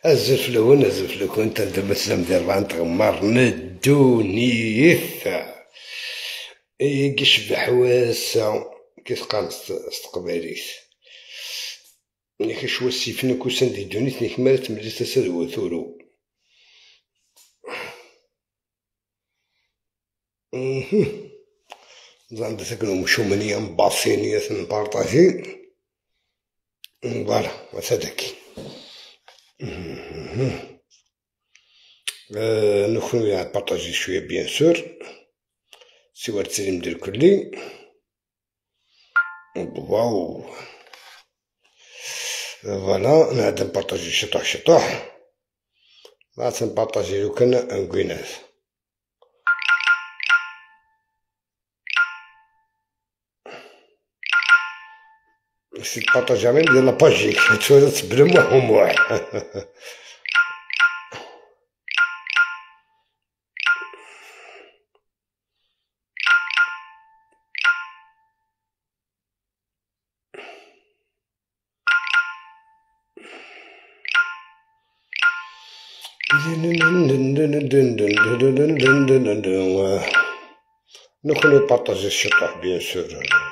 الزفلون الزفلون تندم تسلم ديال ربعة تغمر ندونيث يشبح واسع كيف قال استقباليت نيك شو السيفن كوسان دي دونيت نيك مالت ملي تسد وثورو زعما تاكلو مشومنية مباصينية نبارطاجي فوالا هذاك نكونو يعني بارطاجي شوية بيان سور سوار تسليم ديال كلي واو فوالا نعاد نبارطاجي شطوح شطوح لا نبارطاجي لو كان نكوينات سي بارطاجي même ديال la page تولي تبلم وحموح نكونو بارطاجي الشطح bien sûr.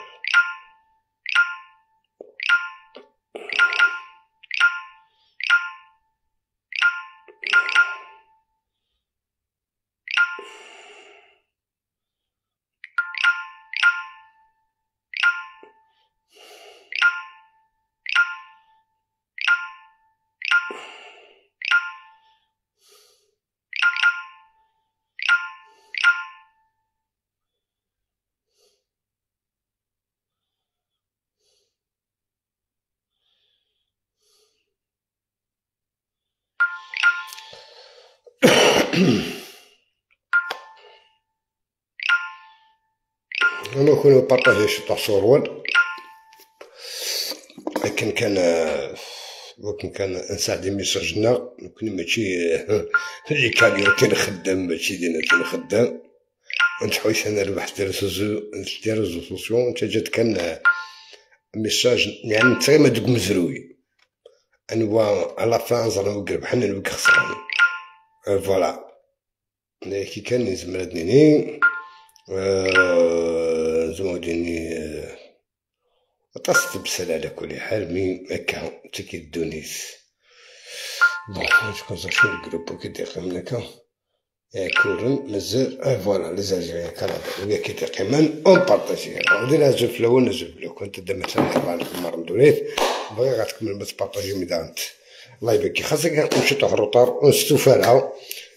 انا كون بارطاجي شي تاع صوروال لكن كان ممكن كان نساعد ميساجنا ممكن ماشي اللي كان تنخدم ماشي دينا تنخدم نتحويش انا ربحت ديال réseaux sociaux انت جات كان message يعني انت ما دوك مزروي انوا على فان زعما ربحنا نوك خسران voilà كي كان زمرتني زموديني عطاس تبسل على كل حال mais هكا تكي دونيس bon شكون شو ال groupe كي دير منك كورن مازال voilà les Algériens كندا ويا كي تقيمان on partage غادي نهزو في الاول نهزو في الاول كنت دا مثلا ربعة المرة ندونيت بغي غتكمل ما تبارطاجي ميدانت الله يبارك خاصك نمشي تروح الروطار ونستوفالها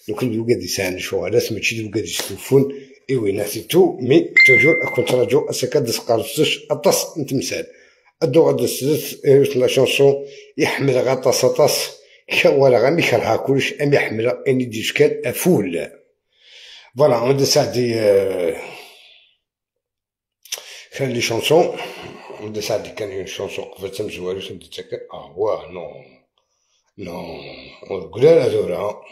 لو كان دوكا دي ساعة شغالات ماشي دوكا دي ستوفون ايوي ناسيتو مي توجور كنت راجو اسكا دسقارسش اطاس نتمثال ادو غاد سدت لا شونسون يحمل غاطاس اطاس ولا غا ميكرها كلش ام يحمل اني ديشكال افول فوالا عند سعدي كان لي شونسون عند سعدي كان اون شونسون قبل تمزوالو تمتذكر واه نو نو قلال هذورا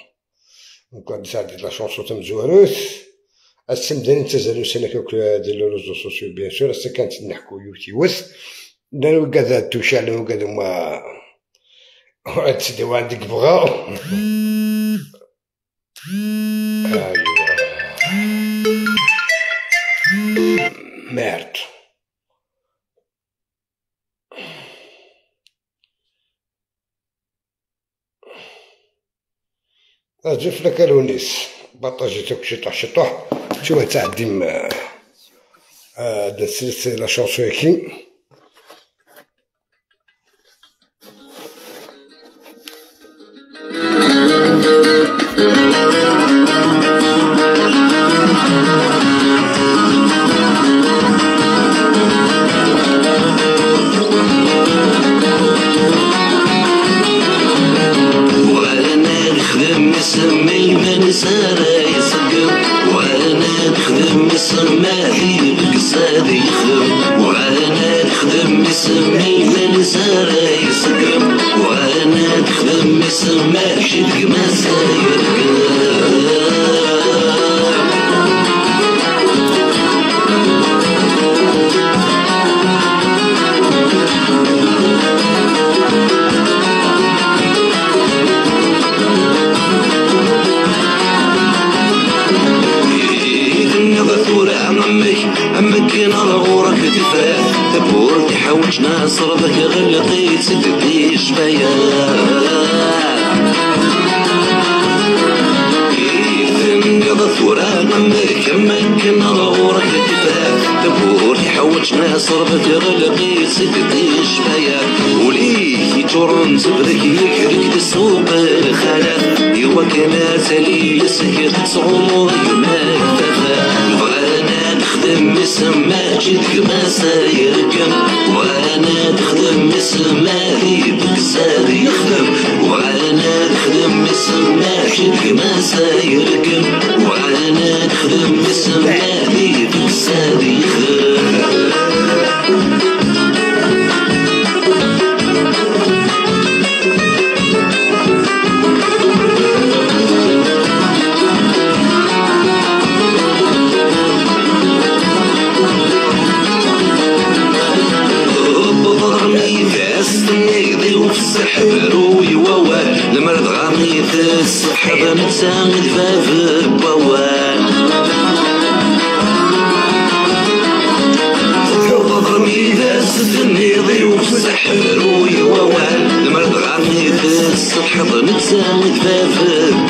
دونك عند سعدي لا شونسون تمزوالوس السمدان تزالو سنة كوك ديال لي ريزو سوسيو بيان سور هسه كانت نحكو يوتيوس دارو كذا توشي على وكذا ما تسدي عندك بغا ايوا ميرد جف لك الونيس بارطاجيتك شطح شطح شو تعدي la chanson كي أما كان غورك تفات تبور تحوج ناصر بك غلقيت سددي شفايا كما غورك تفات تبور تحوج ناصر بك غلقيت سددي شفايا وليه يجرن زبرك يكرك السوق الخلا يوا كما سلي يسكت صعومو ما اكتفى وانا تخدم اسم جدك ما سايركم وانا تخدم اسم ذيبك سادي يخدم وانا تخدم اسم جدك ما سايركم وانا تخدم اسم ذيبك سادي يخدم. السحب نتساند فاف بوال تضرمي داس النيضي وفي روي ووال المرض غامي السحب نتساند فاف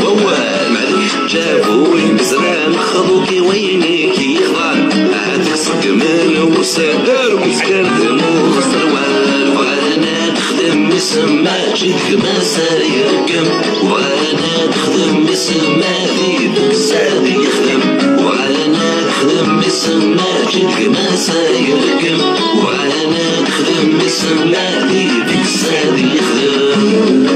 بوال معليش جابوا المزران خذوكي ويني كي يخضع هاتك صق من وسادر وسكر دمو سروال وانا تخدم اسم جدك ما سايركم وانا تخدم اسم ذيبك سادي يخدم وانا تخدم اسم جدك ما سايركم وانا تخدم اسم ذيبك سادي يخدم.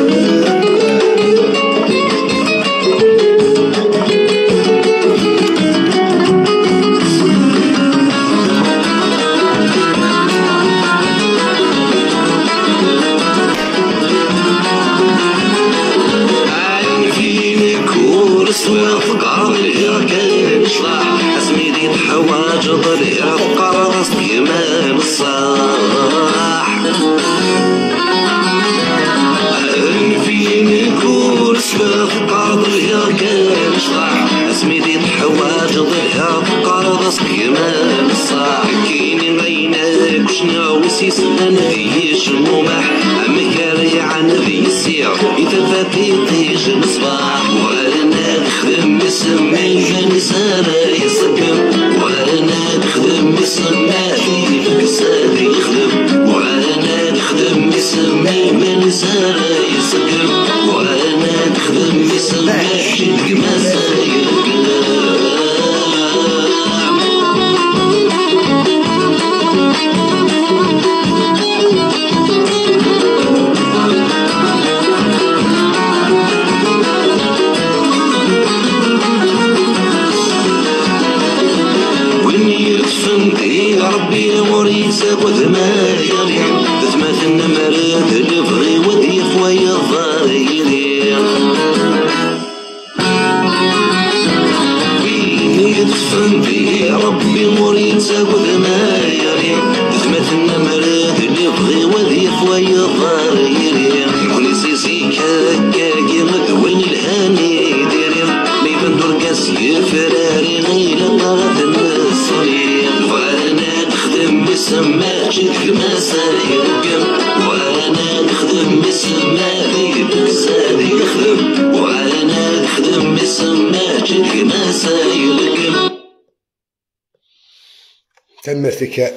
تمرتك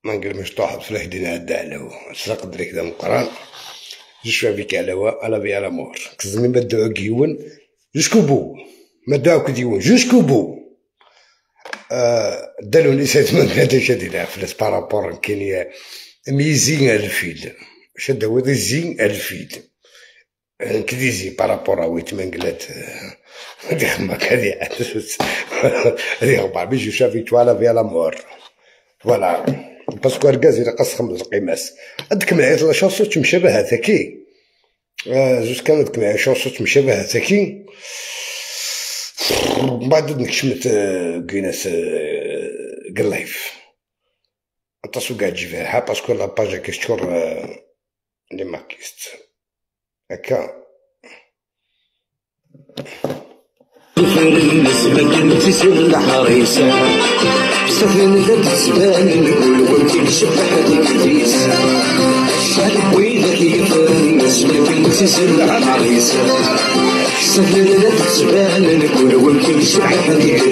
ما نقول مش طاحت في الهدينا عدا سرق دريك ذا مقران جوج فيك على على بي على مور كزمي ما دعو كيون جوسكو بو ما دعو كديون جوسكو بو دالو نسيت من هذا شديد فلس بارابور كاين ميزين الفيل شد هو زين الفيل كديزي بارابور ويت من قلت هذه خمك هذه هذه غبار بيجي شافي توالا في لا مور فوالا باسكو الكاز الى قص خمس القماس عندك من عيط لا شونسون تمشابه ذكي زوج كانت كمع شونسون تمشابه ذكي من بعد نكشمت كيناس قلايف تصو كاع تجيبها باسكو لاباج كيشكر لي ماركيست هكا الناس ما كنت سير الحريصة سفن لا تسبان نقول وانت شبح هذيك الشعب ويدك يفرن سلك تسل العريس سفن لا تسبان نقول وانت شبح هذيك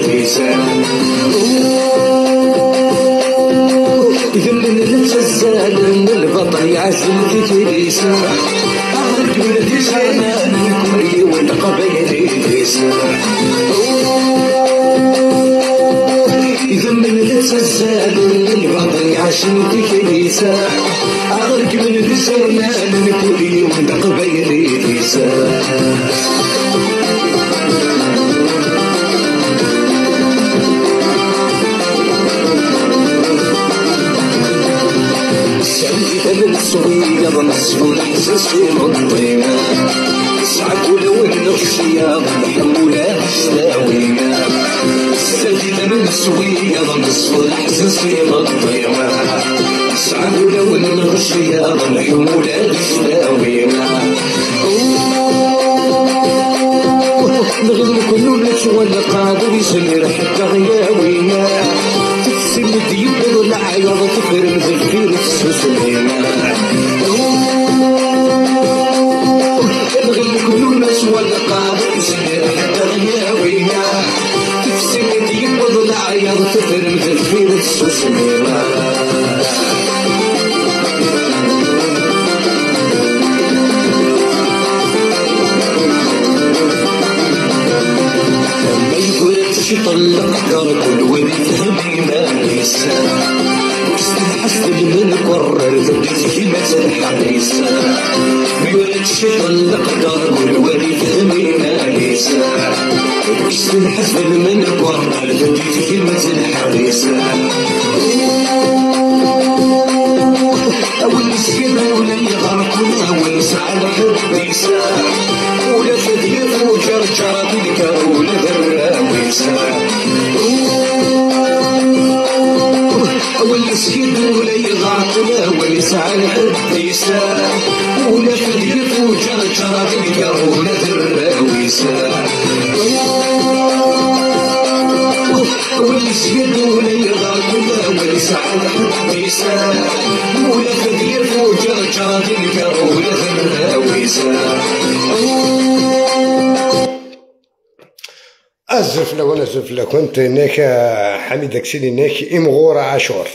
إذا من تزال البطل يعزم في كريسة أغرق من الجنان الكوري والقبيل إذا من تزال البطل يعزم في كريسة أغرق من الجنان الكوري والقبيل. الصغير نصف الحساس في الطيمة سعك ولو النفسية حمولة سلاوينا السجد من الصغير نصف الحساس في الطيمة سعك ولو النفسية حمولة سلاوينا نغلو كل نتوى القادر يسمر حتى غياوينا تسم ديب العياض تفرم ذكير السوسمينا نغلو كل نتوى القادر يسمر حتى غياوينا تسم ديب العياض تفرم ذكير السوسمينا. طلق كل ولي فهمي ما نسى حسن من قرر ذبت كلمة الحديث ميولدش طلق كل ولي فهمي ما نسى حسن من قرر ذبت كلمة الحديث أول سكين ولا يغرق أول ساعة الحديث ولا فدية وجرجرة تلك ولا ذراويسة أول سكين ولا يغرق أول ساعة الحديثة ولا فدية وجرجرة تلك ولا ذراويسة أول سكين ولا يغرق أول ساعة الحديثة ولا فدية وجرجرة تلك ولا ذراويسة. أزف لو أزف لو كنت هناك حميد أكسيني هناك إمغورة عاشور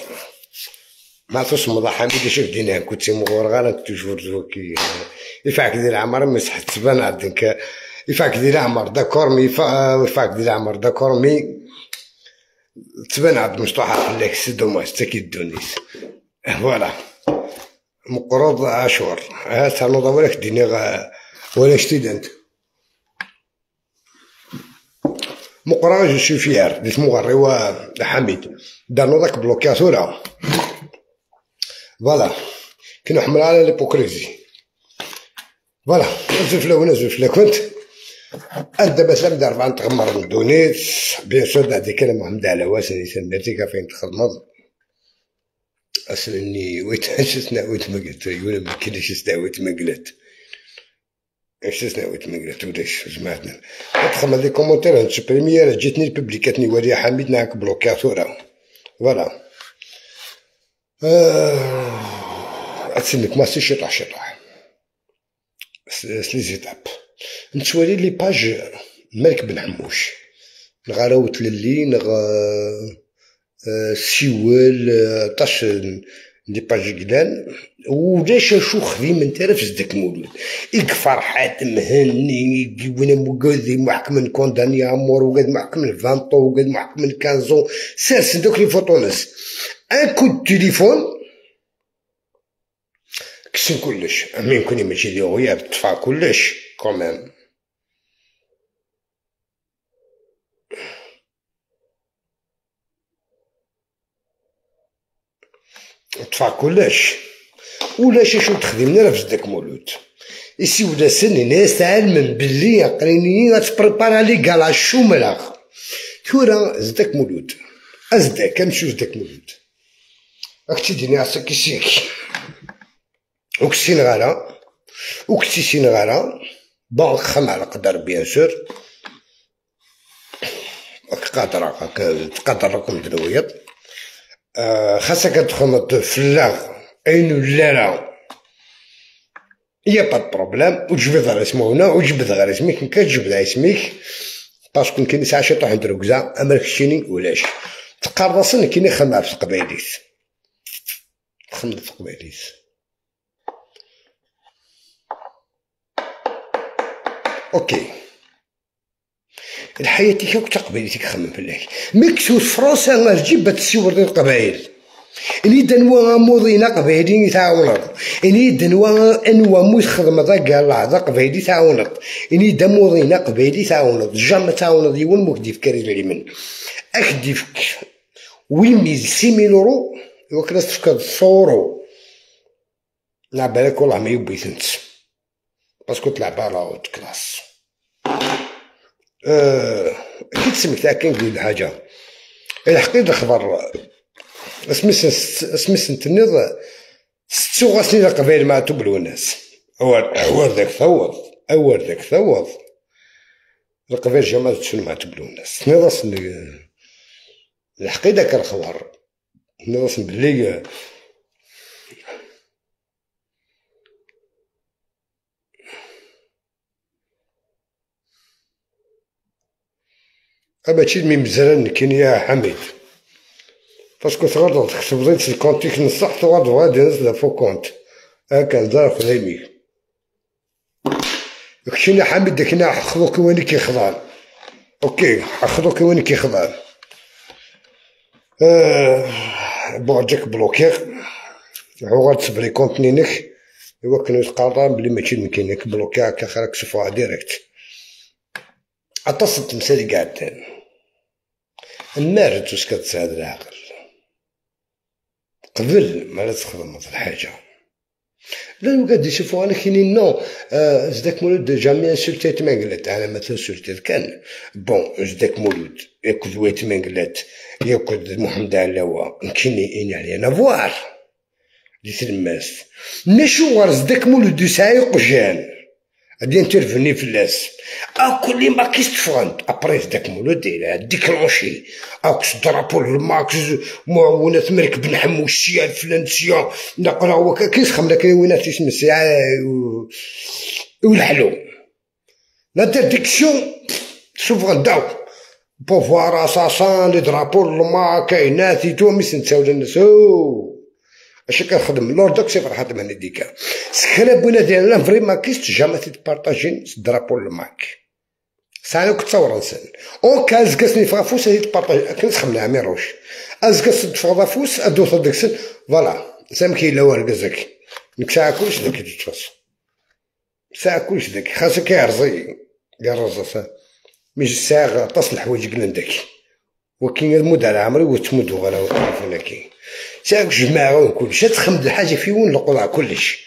ما تصمد حميد شوف دينا كنت إمغورة غير توجور زوكي يفعك ديال العمر مسح تبان عندك يفعك ديال العمر داكور مي يفعك ديال العمر داكور مي تبان عند مشطوحة خلاك سي دوماج تا كيدونيس فوالا مقروض عاشور ها تنوض ولا ديني ولا شتي انت مقرا جو سوي فيير ديت مغري حميد دارنو داك بلوكياتورا فوالا كي نحمل على ليبوكريزي فوالا نزف له ونزف له كنت انت مثلا دار فان تغمر دونيت بيان سور هذيك انا محمد على واسني سميتي كافين تخدمض اصلني ويت شسنا ويت ما قلت ولا ما كاينش شسنا ويت ما قلت شسنا ويت ما قلت ولاش جماعتنا تخمم لي كومونتير نسوبريمي جيتني البوبليكاتني ولي حميد ناك بلوكياتورا فوالا اتسنك ماسي شطح شطح لي زيتاب نتوالي لي باج مالك بن حموش نغاراوت للي نغ سيول طاش لي باج قلال ولاش شو خديم انت راه في زدك مولود إك فرحات مهني وين مقاذي محكم كونداني امور وقاد محكم فانطو وقاد محكم كانزون ساس دوك لي فوطونس ان كود تليفون كسن كلش امين كوني ماشي دي غياب طفا كلش كومام طفا كلش ولا شي شو تخدمنا راه في زدك مولود يسي ولا سن ناس تعلم باللي قريني غتبريبارا لي كالا شومراغ ثورا زدك مولود ازدك كنمشيو زدك مولود راك تيديني عصاك كيسيك وكسين غالا وكسيسين غالا بون خم على قدر بيان سور راك قادر تقدر راكم درويض خاصك تخمط فلاغ اين لا لا y a pas problème وتجبد غير اسمه هنا وتجبد غير اسمك كتجبد اسمك parce que كاين ساعة شي طيح ندركزا اما كشيني ولاش تقرصن كاين خدمة في القبايليت خدمة في القبايليت OK الحياة تيك تقبايليتك خمم في الله مكسوس فرنسا الله تجيب تسيور ديال القبايل إني دنوا موضينا قبايلي تعاونض إني دنوا أنوا موس خدمة ذا قال قبايلي تعاونض إني دموضينا قبايلي تعاونض jamais تعاونض يون موك ديفكاري اليمن أك ديفك وين 6000 أورو وكلا تفكر 100 أورو لا بالك والله ما يبي ثنت parce que تلعب على haute classe. كي تسمك تاع كي نقول حاجة الحقيقة الخبر اسمس نتنيض 6 سنين قبيل مع توب الوناس أول ذاك ثوض أول ذاك ثوض القبيل جماعة تشنو مع توب الوناس نيض الحقيقة داك الخبر نيض بلي ماشي مزران كاين يا حميد parce que تغلط تكتب ال compte تيك نصح تغلط غادي نزل faux compte هكا دار خديمي كشينا حميد داك خذوك وين كيخضع OK خذوك وين كيخضع bon جاك bloqué هو غتسبري compte نينك ايوا كانوا يتقاضى بلي ماشي ممكنك bloqué هكا خراك سفوها direct عطاس التمثال قاعد النار واش كتساعد العقل قبل ما لا تخدم الحاجة لا قاعد يشوفوا انا كاينين non زداك مولود jamais insulté تمانقلات انا ما تنسلتي كان bon زداك مولود ياكل ويت مانقلات ياكل محمد علاوه كاين اني علينا فوار دي تلماس نشو غير زداك مولود سايق جان غادي انترفني في اللاس اكل لي ماكيس تفغنت ابري داك مولود ديكلونشي اكس درابو الماكس معاونة ملك بن حموشية الفلانسية نقرا هو كيسخم لك وين تيسمس والحلو l'interdiction سوفغن داو pouvoir assassin les drapeaux الما كاينات تو ميس نساو الناس اش كنخدم لوردوكسي فرحات من ديكا سكرا بونا ديالنا vrai makiste jamais تبارطاجي drapeau الماك ساعة كنت تصور نسن او كاز كاسني فافوس تبارطاجي كنسخم عميروش ازكاس تفغ فوس ادو صدق سن voilà سام كي لا والو نك ساعة كلش داك تفاص ساعة كلش داك خاصك يرزي يرزي مش ساعة تصل الحوايج قلنا داك وكاين المود على عمري وتمود غير كي ساعة جماعة كلش تخمد الحاجة في وين القضاء كلش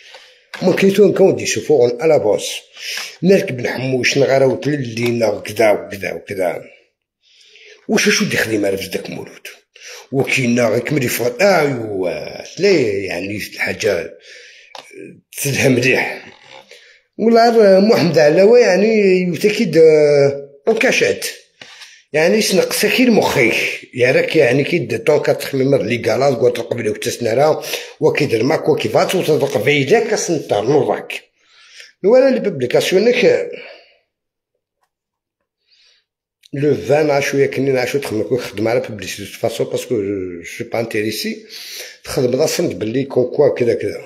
ممكن تكون كون دي شوفو على بوس نركب نحموش نغراو تللينا كذا وكذا وكذا واش شو دي خدمة عرفت داك مولود وكاين غير كمل يفرط ايوا لا يعني الحاجة تلها مليح ولا محمد علاوه يعني يتاكد en cachette يعني سنقصك المخيخ يراك يعني كي طون كتخمم لي كالاز قلت قبل وتسنرا وكيدير ماك وكيفات وتدق بعيدك سنترنوضك ولا les publications نك le 20 عشوية كني عشو تخدم خدم على publicité façon parce que je suis pas intéressé تخدم راسك بلي comme quoi كذا كذا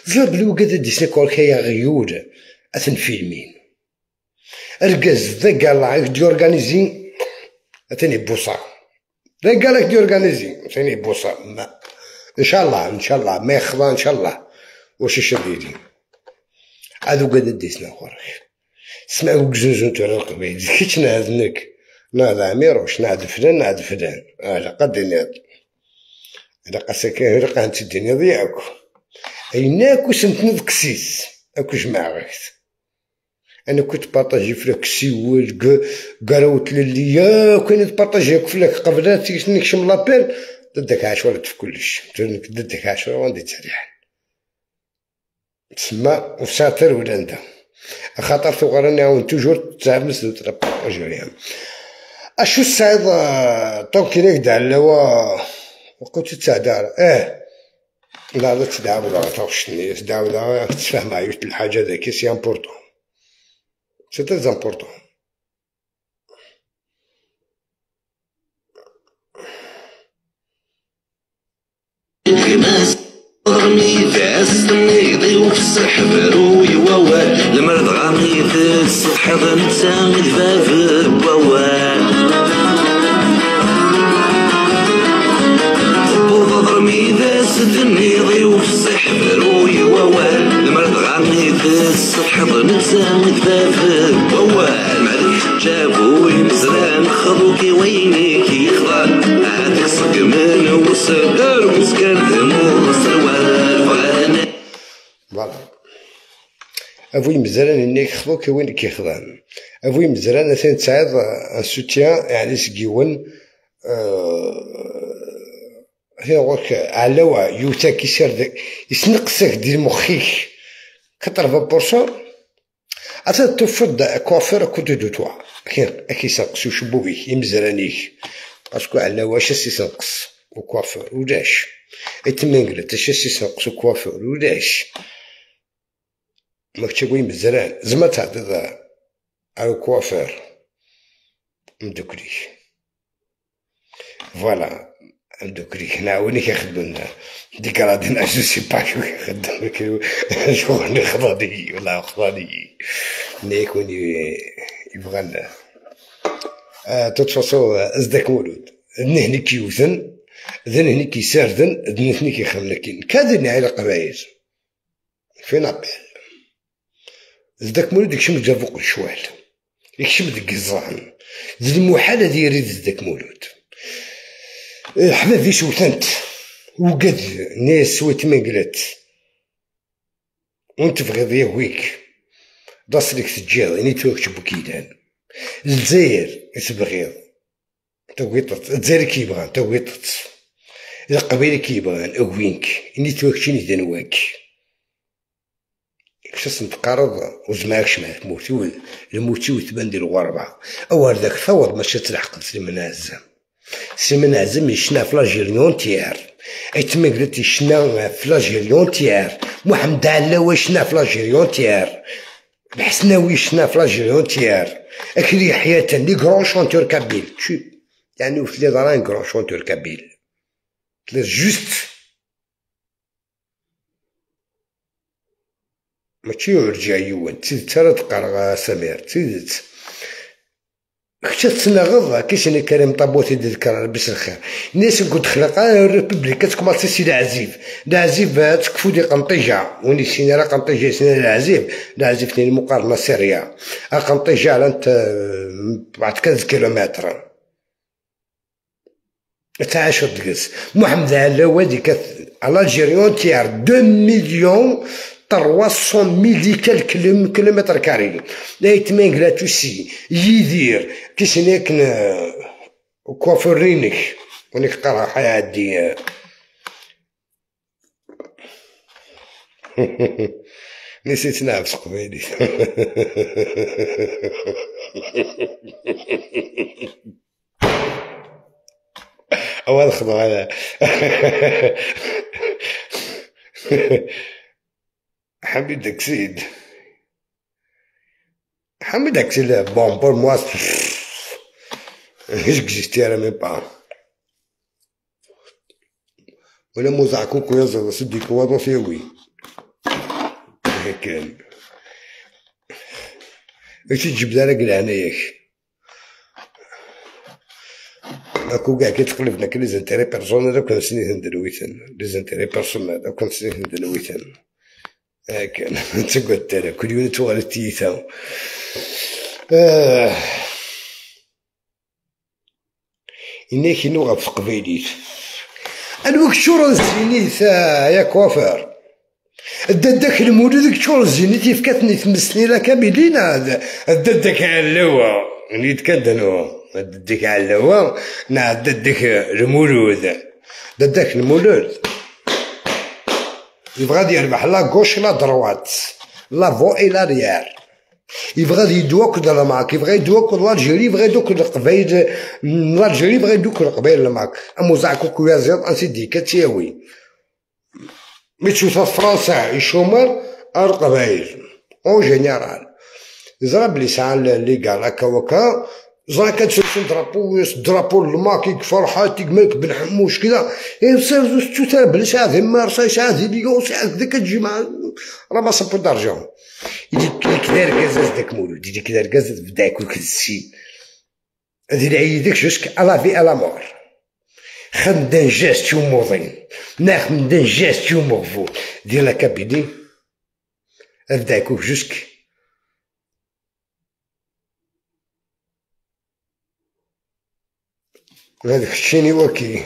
زاد بلي وكذا ديسني كول كايا غيود اثن فيلمين ركز ذا قال دي اورغانيزي اتاني بوصا ذا قال لك دي اورغانيزي اتاني بوصا ان شاء الله ان شاء الله ما يخضع ان شاء الله واش شديدي هادو قد ديسنا خورك سمعوا كزنزنتو على القبيل كيتش نهذنك نهض عميروش نهض فلان نهض فلان لا قد نهض إلا قاسك رقا انت الدنيا ضيعك ايناك وسنتنض كسيس اكو جماعة انا كنت بارطاجي فلك سيول قراوت لليا كاين بارطاجي فلك قبل نكشم لابيل ضدك عشرة في كلش ضدك عشرة وعندي تريح تسمى وساتر ولا انت خاطر ثغراني عاون توجور تعمس بارطاجي اشو السعيد طونكي ليك دعلوا وقلت تسعدار اه لا لا تدعو تغشني تدعو تفهم عيوت الحاجة ذاك c'est important c'est très important. voilà افوي مزران انك خضوك وين كيخضان افوي مزران ثاني تساعد un soutien يعني سكيون هي غوك علاوة يوتا كيسير يسنقسك ديال مخيك 80% اتا تفرض coiffeur côté de toi كيسنقسو شبوبيك يمزرانيك parce que علاوة اش سيسنقص وكوافور ولاش اتمنقلت اش سيسنقص وكوافور ولاش ماك تقولي مزران زعما تعطي على كوافور مدوكليك voilà مدوكليك نعاونك يخدمنا ديك راه je sais pas شو يخدم شغل خضاني ولا خضاني ملي يكون يبغى toute façon ازداك مولود ذنهني كيوثن ذنهني كيساردن ذنهني كيخملكين كادني على قبايل فين ابل زداك مولود يكشم جا فوق الشوال يكشم ديك الزعم ذي المحال هذه يريد زداك مولود حبابي شوثنت وقد ناس وتمنقلت وانت في غير ويك داسلك تجيض يعني توك بوكيدان الجزائر تبغيض تويطت الجزائر كيبغان تويطت القبيلة كيبغان اوينك اني توكشيني دنواك كشاس نتقارض وزماكش معاك موتي الموتي وتبان ديال الغربة او هذاك ثور ماشي تلحق سليمان عزام سليمان عزام يشنا في l'Algérie entière ايتمنقلت يشنا في l'Algérie entière محمد علاوة يشنا في l'Algérie entière الحسناوي يشنا في l'Algérie entière اكلي حياة les grands chanteurs kabyles يعني وفي les داران grands chanteurs kabyles juste ماشي يرجع يون تزيد ترى تقرا سمير تزيد كنت تنغض كيشني كريم طابوتي تذكر بس الخير الناس كنت خلق الريبوبليك كتكمل سي العزيف العزيف تكفو دي قنطيجه وين سينا راه قنطيجه سينا العزيف العزيف ثاني مقارنة سيريا قنطيجه على انت بعد 15 كيلومتر تعاش تجلس محمد علاوه ديك على l'Algérie entière 2 millions 300 mille quelques kilomètres carrés لا يتمنقلا توسي يدير كيسنيك كوافورينك ونيك قرا حيعدي نسيت نعرف قبيلي اول خضر هذا حميد اكسيد حميد اكسيد bon pour moi j'existais même pas ولا موزعكوك ويزر سدي كوادو فيوي هكا اش تجيب دارك لهناياك اكو كاع كيتقلبنا كي les intérêts personnels كنسني ندلويتن les intérêts personnels كنسني ندلويتن هاكا تقعد ترى كل يوم توغل تيتا إني كينو غف قبيليت أنا كشور الزينيت يا كوافر داك المولود كشور الزينيت يفكاتني تمسني لا كاملين داك علاوة نيت كدنو داك علاوة نع داك المولود داك المولود يبغى يربح la gauche la droite l'avant et l'arrière. يبغى يدوك معاك، يبغى يدوك l'Algérie، يبغى يدوك القبايل l'Algérie، يبغى يدوك القبايل معاك. امو زعكوك ويا زيد انسيدي كتياوي مي تشوف فرنسا يشومر القبايل en général. زرا بلي ساعة لي قال هكا وكا زرا كتشوف drapeau drapeau الماكيك فرحات مالك بن حموش كذا يصير بلي ساعة ذي مارساي ساعة ذي ليون ساعة كذا كتجي مع راه ça peu d'argent. يديك كذا ركازات داك مولود، يديك كذا ركازات بدا ياكل السين هذه العيدك jusqu'à la vie à la mort. خدم gestion موضين ناخد gestion مغفول ديال la Kabylie ابدا ياكل jusqu' هذاك الشيني وكي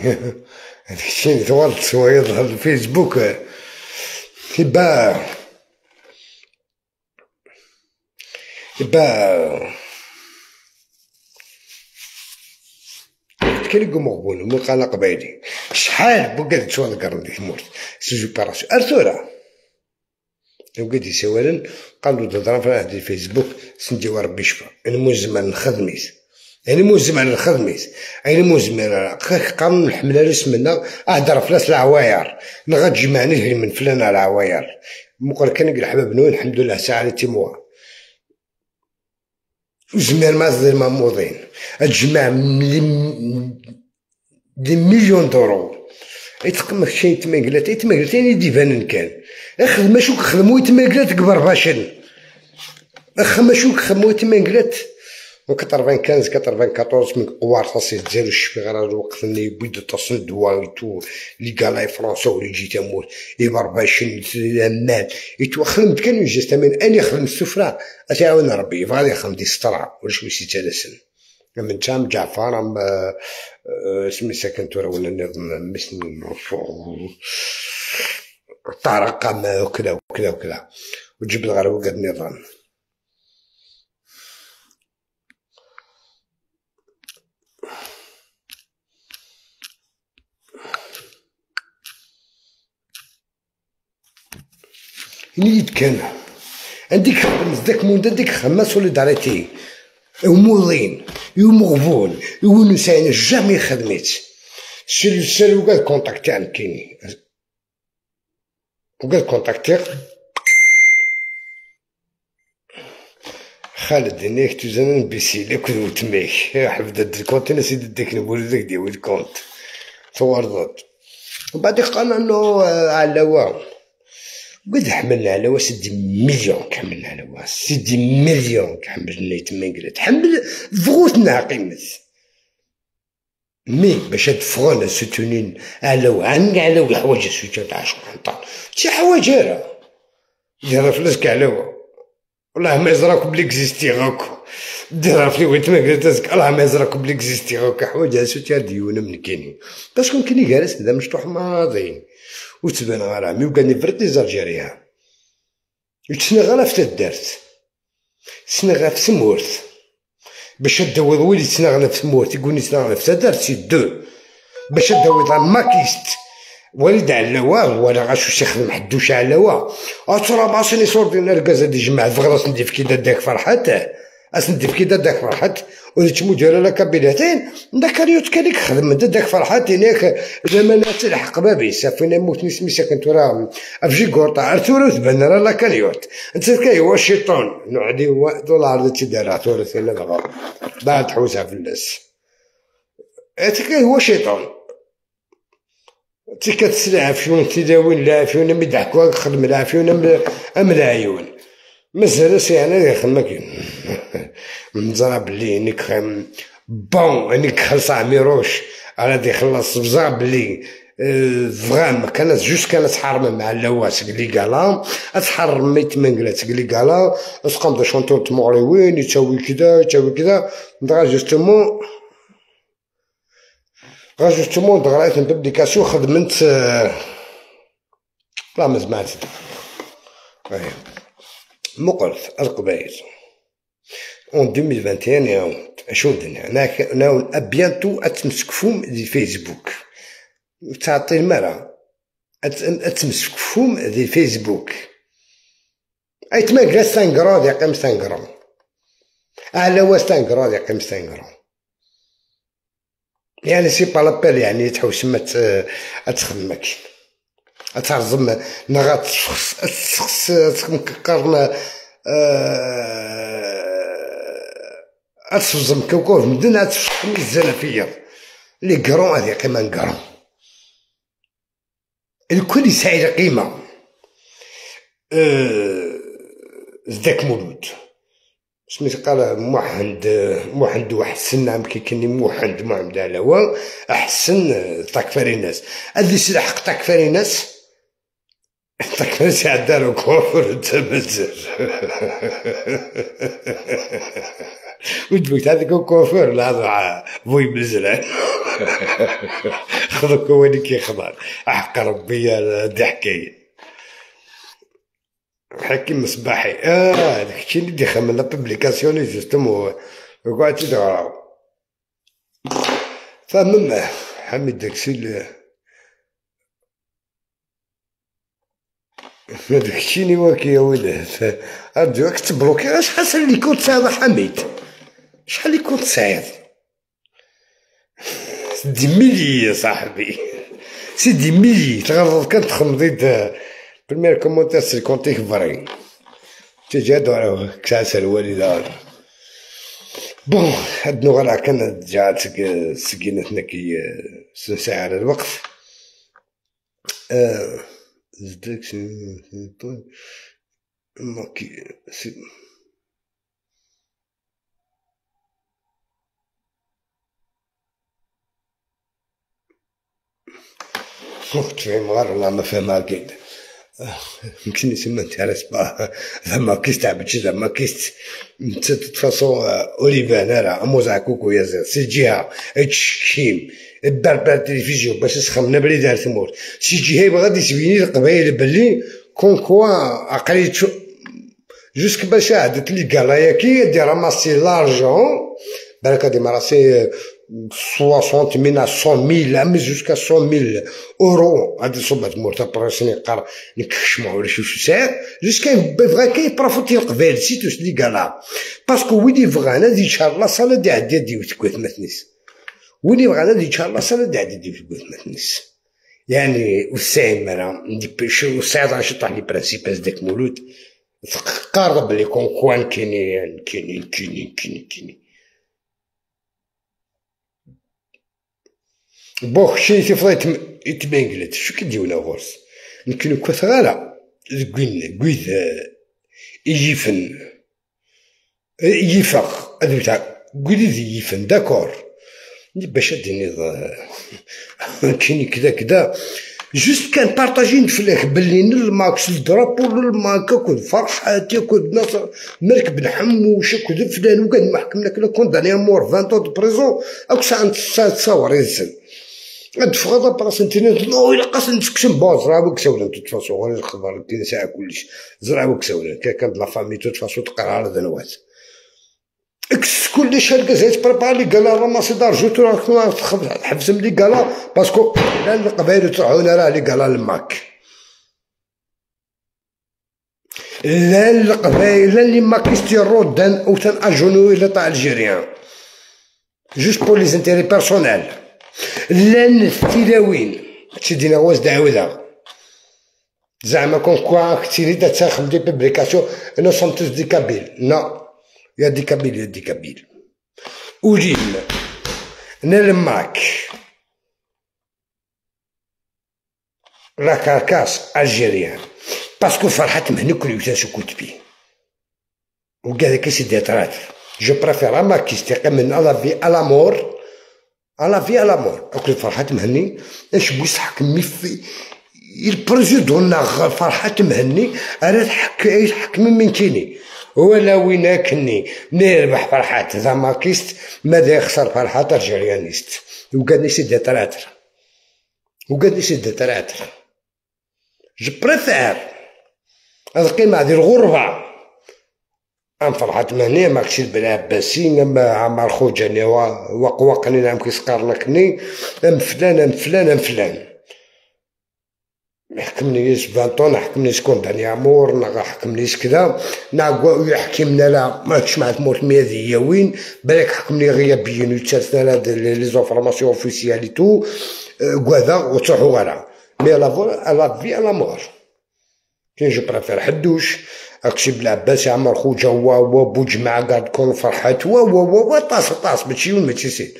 هذاك الشيني توال تصوير الفيسبوك يبا يبا كاين مغبون مو قال قبايلي شحال بوكاد تشوال قرن ديك مورت سي جوباراسيون ارثورا وقد يسوالن قالوا تهضر في هذا الفيسبوك سندي وربي شفا انا مو زمان نخدميس يعني مو زمان الخدميس يعني مو زمان قام الحملة رسمنا اهدر فلاس العواير نغاد جمعني من فلان على العواير مقر كان يقول حباب نوين الحمد لله ساعة تيموا وزمان ما زال ماموضين تجمع des millions d'euros يتقمك شي تماكلات يتماكلات ديفان كان اخدم شوك خدمو يتماكلات كبر باشن اخدم شوك خدمو يتماكلات و 95 94 من قوار تصير ديالو الشفي غير الوقت اللي بيد تصل دوا تو لي غالاي فرونسا ولي جي تموت يبرباشن الامان يتوخدم كان يجي من اني خدم السفرة اتعاون ربي غادي يخدم دي سطرة ولا شوي سي تلاسن من تام جعفر ام سمي ساكن تورا ولا النظام مثل طارق وكذا وكذا وكذا وتجيب الغرب قد النظام. نيت كان عندك خدمت داك موند عندك خدمة solidarité وموضين ومغبون ونساين jamais خدمت سير سير وقال contacter عند كيني وقال contacter خالد انيك توزان بيسي لك وتميك حفظ ال compte انا سيدي ديك نقول لك ديال ال compte تورطت. وبعد قال انه علاوه قد حملنا على واش des millions كحملنا على واش des millions كحملنا يتما تحمل ضغوطنا قيمة mais باش تفغنا soutenir على عن على حوايج سوتين تاع شكون شي حوايج راه ديرها فلوسك على والله ما يزراكم بلي اكزيستي غاكو ديرها في وين تما قلت الله ما يزراكم بلي اكزيستي غاكو حوايج سوتين ديونا من كاينين parce que كاين جالس هذا مشطوح ماضي وتبان غير مي وكان فرد les Algériens يتسنى غير في تدارت تسنى غير في سمورت باش تداوي ويلي تسنى غير في سمورت يقول تسنى غير في تدارت c'est deux باش تداوي makiste وليد علاوه ولا غاش يخدم حدوش علاوه ترى ماشي صور ركاز هادي جمع فغراس ندير في كي داك فرحات اسندي في كي داك فرحات وليت ديال لا كابيلاتين داك ريوت كان خدم داك فرحات هناك زعما تلحق بابي سافينا موت نسمي ساكن تورا افجي كورطا ارتورا تبان راه لا كاليوت انت كاي هو الشيطان نعدي هو دولار تيدار تورا سينا دغا بعد حوسها في الناس انت هو الشيطان انت كتسلع فيون تداوين لا فيون مي ضحكوا خدم لا فيون ام العيون مازال سي انا اللي خدمك نزرع بلي انك bon انك خلص عميروش انا دي خلص بزاف بلي vraiment كانت juste كانت تحرم مع اللواس اللي قالا تحرم ميت منقلات اللي قالا تقام دا chanteur تمغريوين يتساوي كذا يتساوي كذا دغا justement غا justement دغرا publication خدمت لا ما سمعت مقرث القبايل en 2021 شو درنا انا bientôt اتمسكفوم دي فيسبوك تعطي المرأة اتمسكفوم دي فيسبوك اي تما 5 غرام يقيم 5 غرام على هو 5 غرام يقيم 5 غرام يعني c'est pas la peine يعني تحوس ما تخدمك ترزم نغا تفخس قرن تفزم كوكو مدن تفخ ميزانة فيا les grands هذه قيمة grand الكل يساعد قيمة. ذاك مولود سميت قال محند واحد السنة كي كني محمد علاوة أحسن تاكفاريناس هذا سلاح تاكفاريناس تاكفاريناس عدالو كوفر تمزر ودويت هذاك كوفر لا بوي بزرع خذوك هو اللي كيخضر حق ربي دي حكاية حكيم مصباحي هذاك الشيء اللي دخل من la publication justement وقعدت تقراو فمن حميد داكشي اللي هذاك الشيء اللي واكي يا ولاد ارجوك تبلوكي. شحال اللي كنت ساعد حميد شحال اللي كنت ساعد des milliers يا صاحبي c'est des milliers تغرض كان تخمضيت premier commentaire c'est كونتيك vrai تجادو كاس الوالدة. bon هاد نوغ كان جات سكينتنا كي ساعة على الوقت. زدك ماكي سي تفهم غير والله ما فاهمها كيد يمكن يسمى نتعرس با زعما كيس تاع بتشي زعما كيس انت façon اوليفان راه موزع كوكو يا زيد سي جهة تشكيم البربر تلفزيون باش تسخمنا بلي دار تموت سي جهة غادي تبيني القبايل بلي كون كوا عقليت jusque باش عدت لي كالاياكي دي ramasser l'argent بالك غادي مراسي 60 mille 100 mille mais jusqu'à 100 mille euros هادي صوبات مورتا براسني قار نكشمو ولا شي ساعة jusqu'à بغا كي profiter القبائل c'est tous les galas parce que وين يبغى انا دي شهر la salle دي عدي دي وتكوت مثنيس وين يبغى انا دي شهر la salle دي عدي دي وتكوت مثنيس يعني والساعي مرا ندي والساعة راه شطح les principes داك مولود قارب لي كون كوان كيني كيني كيني كيني كيني بوخ شي تفضل يتبنقلت شو كديونا غورس نكنو كثغالة كوين كويث يجيفن يفق هذا تاع كويث يجيفن داكور باش ديني كاين كذا كذا جوست كان بارطاجين في باللي الماكس الدرابو الماك كل فرحاتي كل ناصر مالك بن حموش كل فلان وقال ما حكمنا كلا كونداني مور 20 طون بريزون اك ساعة تصور ينزل ادفغ براسنتيني نو الا قاس نسكسم بون زرع وكسولا توت فاسون غير الخبر كاين ساعة كلش زرع وكسولا كانت لا فامي توت فاسون تقرا على ذنوات اكس كلش هكا زيت بريبار لي قالا راماسي دار جو حبسهم لي قالا باسكو لا القبائل تروحونا راه لي قالا الماك لا القبائل لا لي ماكيستي رودان او تن اجونو ليطا الجيريان juste pour les intérêts personnels لان التلاوين سيدنا واش دعوذا زعما comme quoi كتيري تاخذ des publications nous sommes tous des Kabyles non y a des Kabyles y a des Kabyles وجيل نلماك la carcasse algérienne parce que فرحت مهني كل يوسف كنت بي وكذا كي des traîtres je préfère makiste من à la vie à la mort à la vie à la mort اكل فرحات مهني اش بوصحك مي ال président فرحات مهني انا تحكم من كيني ولا وين كني نربح فرحات ذا makiste ماذا يخسر فرحات algérianiste وقال c'est des traîtres وقال c'est des traîtres je préfère القيمة هذه الغربة ام فرحات مهني ماكشي بالعباسي ام عمر خوجاني وقوقني نعم كيسقرنكني ام فلان ام فلان ام فلان حكمني 20، حكمني سكونداني امور، حكمني كذا نا يحكمنا، لا ما مع تموت مية وين بالك حكمني غيابيا وتسالسنا les informations officielles tout كذا وتروحو غالا. mais la vie la mort كاين، je préfère حدوش اكسي بالعباس عمر خوجا و بوجمعة قاعد كون فرحات و و و طاس طاس ماشي ماشي سي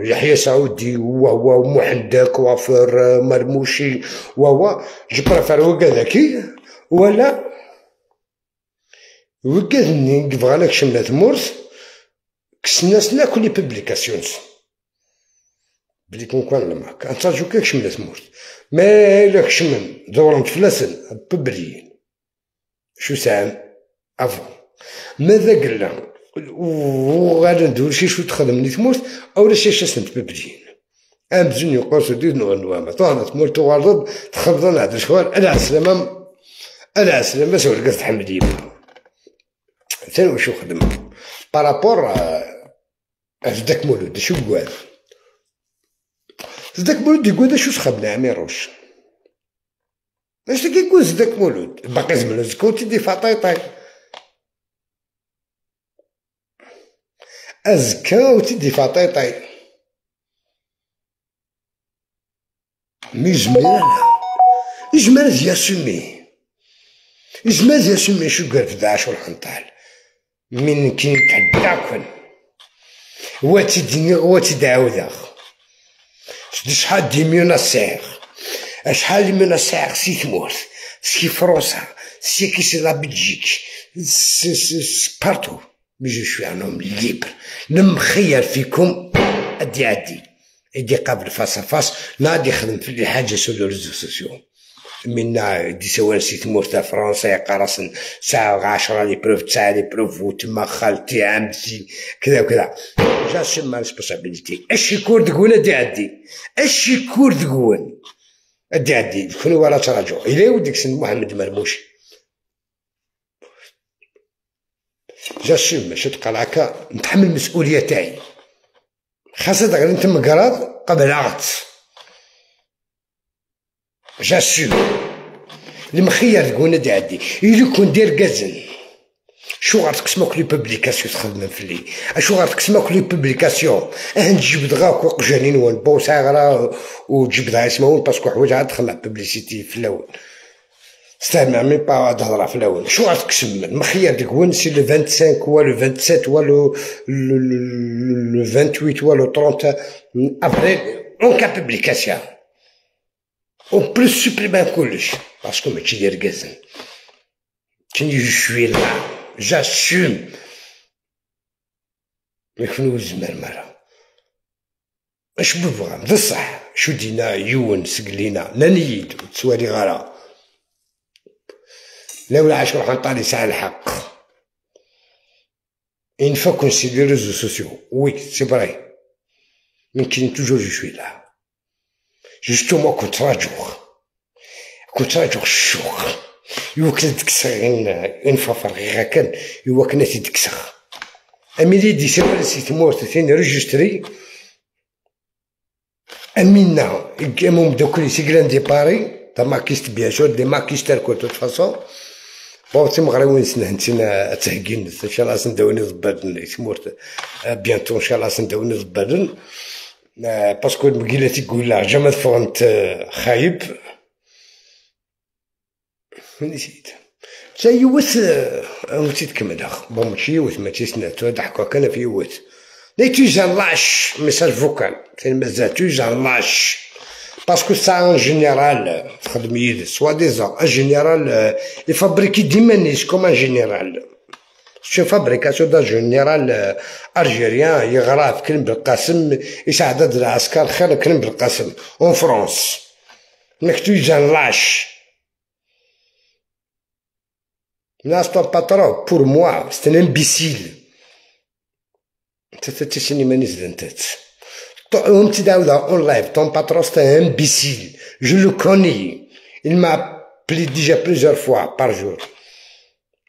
يحيى سعودي و محمد كوافر مرموشي و je préfère وكذاكي ولا وكذني بغا لك شملة مورث كسنا سنا كل publications بلي كون كان لماك انت كاك شملة مورث ما لك شمن دورن فلاسن publier شو ساعة avant ماذا قلنا وغادي ندور شي شو تخدم لي تموت او شي شي تببلين ام بزن يقول سديد نوع طهنا تموت تغرض تخبضنا هذا شوال انا عسلامة انا عسلامة سوى لقيت تحمل يما ثاني وشو خدم par rapport داك مولود شو قال داك مولود يقول شو سخبنا عميروش اش كيقول زداك مولود باقي زمن زكوتي دي فاطيطي ازكا وتدي فاطيطي مي زمير يزمر ياسمي يزمر ياسمي شو قال في داعش والحنطال من كي نتحداكن وتديني وتدعوذا شحال دي ميوناسير شحال من الساعة سي تموت سي فرنسا سي كي c'est la Belgique c'est partout. mais je suis un homme libre نمخير فيكم ادي عدي ادي قابل face à face نادي خدم في الحاجة sur les réseaux sociaux منا دي سوال سي تموت تاع فرنسا يقرصن ساعة 10 les preuves 9 les preuves وتما خالتي عمتي كذا وكذا. j'assume ma responsabilité. اش يكون تقول ادي عدي اش يكون تقول ادي عدي كون ولا تراجع الى وديك سن محمد مرموش j'assume ماشي تقال هكا نتحمل المسؤولية تاعي خاصة غير انت مقراض قبل عقد j'assume المخير تقول ادي عدي إلا كون دير كازن شو غاتقسموك les publications تخدم فلي اشو غاتقسموك les publications اه نجيب دغاك وقجانين ونبوس غرا وتجيب دغا اسمهون parce que حوايج عاد تخلع publicité في الاول استعمل même pas تهضر في الاول شو غاتقسم المخير ديك وين c'est le 25 ولا le 27 ولا le 28 ولا 30 avril aucune publication en plus supprimer كلش parce que ماشي داير كازن كي je suis là j'assume يكونوا الزمان مرة اش ببغى بصح شو دينا يون سقلينا نانيد تسوالي غارة لا ولا عشر حنطالي ساعة الحق une fois qu'on c'est les réseaux sociaux oui c'est vrai ممكن toujours je suis là justement كنت راجوخ كنت راجوخ الشوخ يوكل تكسر une fois فرغ كان يوكل تكسر اميلي دي سير سي تمورت ثين ريجستري امينا يقامو دوك سي كلان دي باري تا ماكيست بيان سور دي ماكيستر كو توت فاصون بون تي مغري سنه نتينا تهكين ان شاء الله سنداوني ضبادن تمورت بيانتو ان شاء الله سنداوني ضبادن باسكو المقيلة تيقول لا جامد فغنت خايب نسيت تا يوث نسيت كمل bon ماشي يوث ماشي سنات ضحكوا كان في يوث لي t'es un lâche message vocal فين مازال t'es un lâche parce que ça un général تخدم يد soi-disant un général يفابريكي ديما comme un général c'est fabrication d'un général algérien يغرا في كريم بالقاسم يساعد العسكر خير كريم بالقاسم en France ماك t'es un lâche. Là, ton patron, pour moi, c'est un imbécile. En live, ton patron, c'est un imbécile. Je le connais. Il m'a appelé déjà plusieurs fois par jour.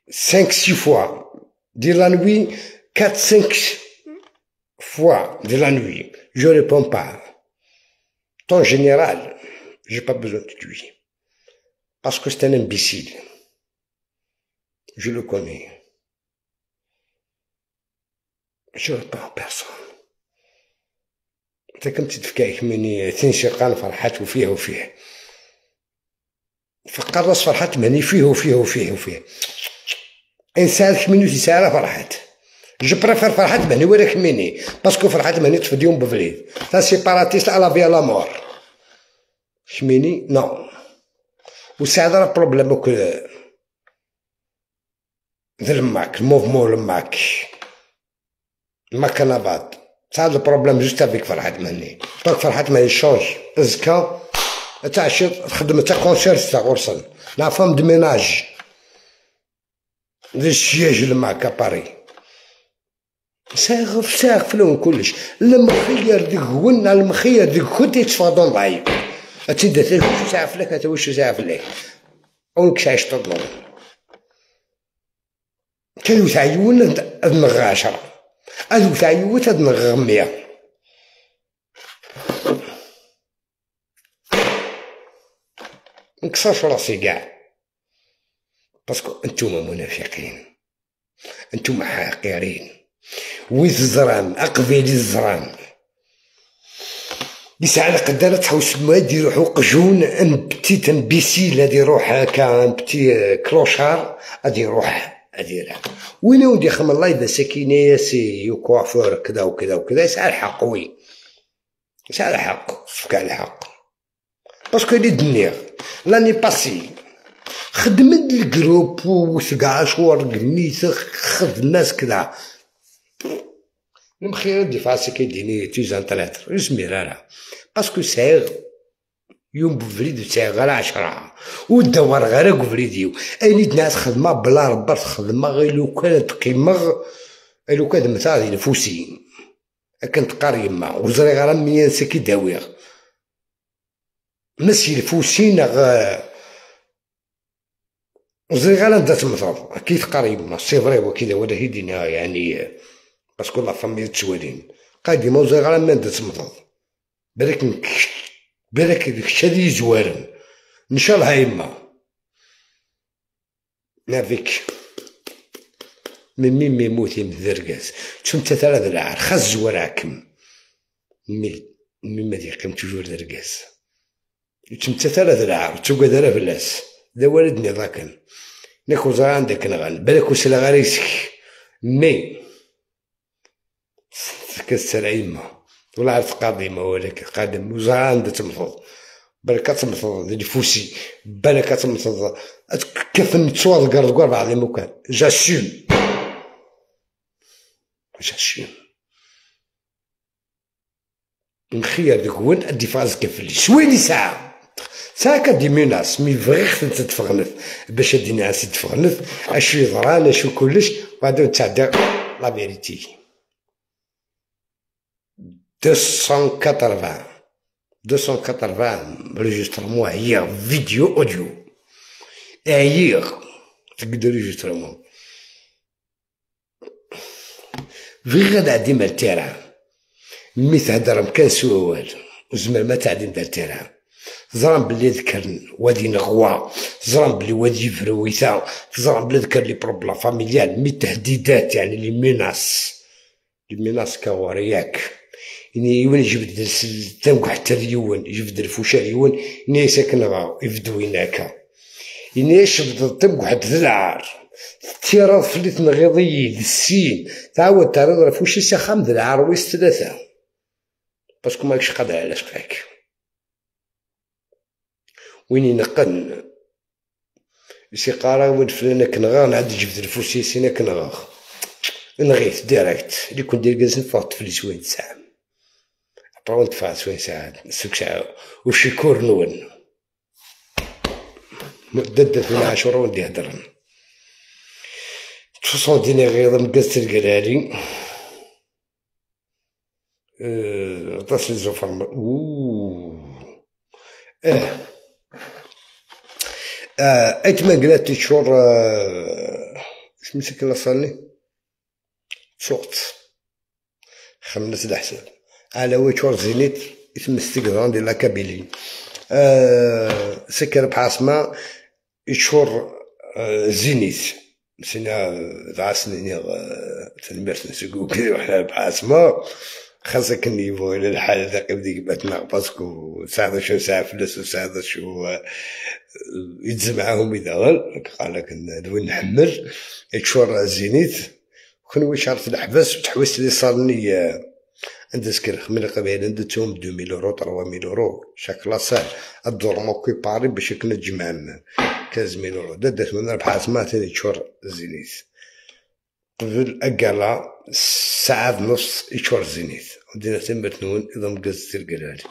5, 6 fois. De la nuit, 4, 5 fois de la nuit. Je réponds pas. Ton général, j'ai pas besoin de lui. parce que c'est un imbécile. Je le connais. Je ne parle personne. انت كنت تفكايك مني تنشقان فرحات وفيه وفيه. فقرص فرحات ماني فيه وفيه وفيه وفيه. انسان كميني تسارة فرحات. je préfère فرحات مهني ولا كميني parce que فرحات مهني تفديهم بفريد. تا séparatiste à la vie à la mort. كميني non. وساعة راه problème ذا الماك ال mouvement الماك الماك نبات ساعة ال problème juste avec فرحات مهني. donc فرحات مهني change ازكا تاع شي خدمة تاع concert تاع غرسن la femme de ménage ذي السياج الماك باري ساغف ساغف لهم كلش. المخير ديك هون المخير ديك كنت يتفاضون ضعيف اتسيد شو ساعة فلك وش ساعة فلك اونك عايش تظلم كانوا تعيون ادنغ 10 ادو تعيون ادنغ 100. نكسرش راسي كاع parce que انتوما منافقين انتوما حقيرين. ويز الزرام اقبيلي الزرام يسعى قدرة تحوس ما يروحو قجون un petit imbécile هادي يروح هكا un petit clochard هادي يروح هادي يروح وين ودي خمر الله يبا ساكينة c'est coiffeur كذا وكذا وكذا. يسعى الحق oui يسعى الحق فكا الحق parce que لي دنيا l'année passée خدمت ال groupe وسكاع شهور قميت خدمات كذا المخير دي فاسي كيديني تيزان ثلاثة يسمي راه parce que سايغ يوم بفريد سايغ غير 10 ودور غير كفريديو اين ناس خدمة بلا ربط خدمة غير لو كان تقيمغ لو كان مثلا نفوسي كنت قاري يما وزري غير ميان سكي داويغ ماشي الفوسين وزري غير نبدا تمثل كي تقاري يما c'est vrai وكذا ولا هيدينا يعني parce que la famille تسوالين قادي موزي غير ما نبدا تمثل بالك بالك داكشي اللي زوارن ان شاء الله يما نافيك مي مي موتي مذرقاز تشوف انت ثلاث العار خز وراكم مي مي ما ديقيم toujours درقاز تشوف انت ثلاث العار تشوف دارا فلاس ذا والدني ذاكن ناكو زرا عندك نغن بالك وسلا غير يسك مي كسر يما ولا عرفت قادمة ولكن قادم وزرا عندها تمثل بالك تمثل الفوسي بالك تمثل كيف نتسوى ذكر بعض المكان j'assume j'assume نخير ديك وين ادي فاز كيف شويني ساعة ساعة كدي menaces mais vrai خصك تفغنث باش ادي ناس تفغنث اشو يضران اشو كلش بعد تعدي la vérité 280 280 enregistrements هي vidéo audio هي تقدر enregistrements في غدا عندي مال terrain mais تهدر مكان سوى والو وزمر ما تعدي مال terrain زران بلي ذكر وادي نغوا زران بلي وادي فرويثا زران بلي ذكر les problèmes familiales mais تهديدات يعني les menaces les menaces كوارياك يعني يون يجبد تنقح حتى اليون يجبد الفوشة اليون يعني ساكن غاو يفدو هناك يعني يشبد تنقح العار تيرا فليت نغيضي السين تعاود تعرض الفوشي سخام ذا العار ويس ثلاثة parce que ماكش قادر على شقاك وين ينقل سيقارا وين فلان كنغا نعاد جبد الفوسي سينا كنغا نغيث direct اللي كنت دير جالس نفوت في سوين ساعة après ندفع سوين ساعة سوك ساعة وشيكور نون مدد في العاشورة وندي هدرن تصون ديني غير مقاس القراري عطاس لي زوفر اتما قلات شهور شمسك لا صالي صوت خمس الحساب على ويتشور زينيت يتمستك ديال لا كابيلي سكر بعاصمة يشور زينيت سينا دعسني تنمرت نسقو كذا وحنا بعاصمة خاصك ال niveau الى الحالة ذاك ديك باتنا parce que ساعة شو ساعة فلس وساعة شو يتز معاهم يدغل قال لك وين نحمل يتشور زينيت كون وي شارت الحبس وتحوس لي صارني عند سكر من القبائل عندهم 2000 اورو 3000 euros chaque la salle الدور موكي باري باش يكون تجمع 15000 اورو دات من ربحات ما تاني تشور زينيت قبل أقلا ساعة ونص يشور زينيت ودينا تمرت نون إذا مقزت القلالي.